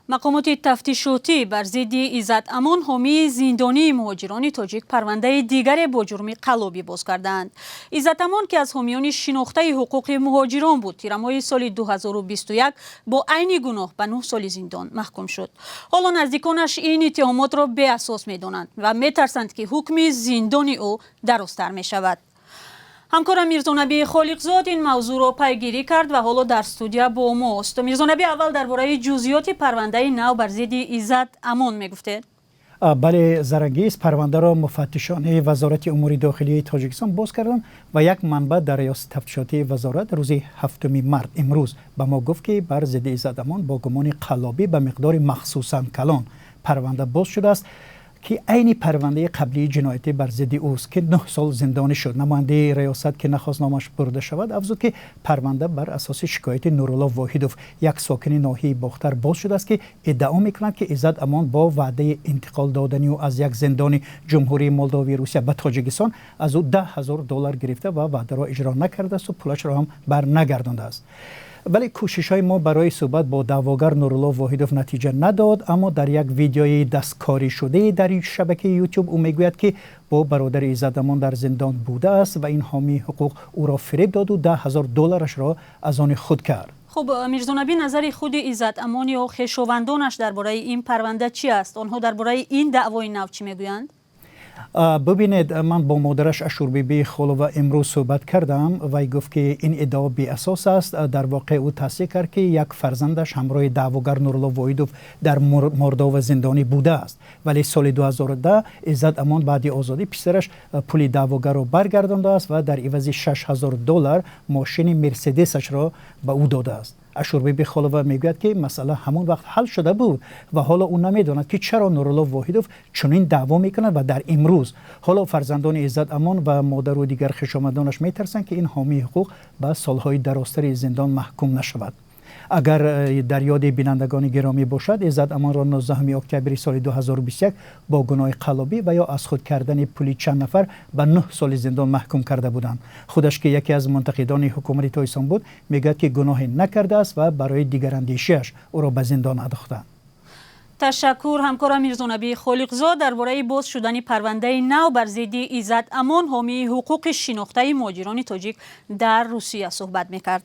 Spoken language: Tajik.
Мақомоти тафтишотӣ бар зидди Иззат Амон, ҳомии зиндонии муҳоҷирони тоҷик, парвандаи дигаре бо ҷурми қаллобӣ боз кардаанд. Иззат Амон, ки аз ҳомиёни шинохтаи ҳуқуқи муҳоҷирон буд, тирамоҳи соли 2021 бо айни гуноҳ ба 9 соли зиндон маҳкум шуд. Ҳоло наздиконаш ин иттиҳомотро беасос медонанд ва метарсанд, ки ҳукми зиндони ӯ дарозтар мешавад. Ҳамкорам Мирзонабӣ Холиқзод ин мавзӯъро пайгирӣ кард ва ҳоло дар студия бо мост. Мирзонабӣ, аввал дар бораи ҷузъиёти парвандаи нав бар зидди Иззат Амон мегуфтед. Бале, Зарангиз, парвандаро муфаттишони Вазорати умури дохилии Тоҷикистон боз карданд ва як манбаъ дар риёсати тафтишотии вазорат рӯзи 7 март, имрӯз, ба мо гуфт, ки бар зидди Иззат Амон бо гумони қаллобӣ ба миқдори махсусан калон парванда боз шудааст, ки айни парвандаи қаблии ҷиноятӣ бар зидди ӯст, ки 9 сол зиндонӣ шуд. Намояндаи риёсат, ки нахост номаш бурда шавад, афзуд, ки парванда бар асоси шикояти Нурулло Воҳидов, як сокини ноҳияи Бохтар, боз шудааст, ки иддао мекунад, ки Иззат Амон бо ваъдаи интиқол додани ӯ аз як зиндони Ҷумҳурии Молдовии Русия ба Тоҷикистон аз ӯ 10 000 доллар гирифта ва ваъдаро иҷро накардааст, пулашро ҳам барнагардондааст. Вале кӯшишҳои мо барои суҳбат бо даъвогар Нурулло Воҳидов натиҷа надод. Аммо дар як видеои дасткорӣшудае дар шабакаи Ютуб ӯ мегӯяд, ки бо бародари Иззат Амон дар зиндон будааст ва ин ҳомии ҳуқуқ ӯро фиреб доду 10 000 долларашро аз они худ кард. Хуб, Мирзонабӣ, назари худи Иззат Амон ё хешовандонаш дар бораи ин парванда чӣ аст? Онҳо дар бораи ин даъвои нав чӣ мегӯянд? Бубинед, ман бо модараш Ашурбибӣ Холова имрӯз суҳбат кардам. Вай гуфт, ки ин иддао беасос аст. Дар воқеъ, ӯ тасдиқ кард, ки як фарзандаш ҳамроҳи даъвогар Нурулло Воҳидов дар Молдова зиндонӣ будааст, вале соли 2010 Иззат Амон баъди озодӣ писараш пули даъвогарро баргардондааст ва дар ивази 6000 доллар мошини Мерседесашро ба ӯ додааст. Ашурбиби Холова мегӯяд, ки масъала ҳамон вақт ҳал шуда буд ва ҳоло ӯ намедонад, ки чаро Нурулло Воҳидов чунин даъво мекунад. Ва дар имрӯз ҳоло фарзандони Иззат Амон ва модару дигар хешомадонаш метарсанд, ки ин ҳомии ҳуқуқ ба солҳои дарозтари зиндон маҳкум нашавад. Агар дар ёди бинандагони гиромӣ бошад, Иззат Амонро 19 октябри соли 2021 бо гуноҳи қаллобӣ ва ё аз худ кардани пули чанд нафар ба 9 соли зиндон маҳкум карда буданд. Худаш, ки яке аз мунтақидони ҳукумати Тоҷикистон буд, мегӯяд, ки гуноҳе накардааст ва барои дигарандешиаш ӯро ба зиндон андохтанд. Ташаккур. Ҳамкорам Мирзонабӣ Холиқзод дар бораи боз шудани парвандаи нав бар зидди Иззат Амон, ҳомии ҳуқуқи шинохтаи муҳоҷирони тоҷик дар Русия, суҳбат мекард.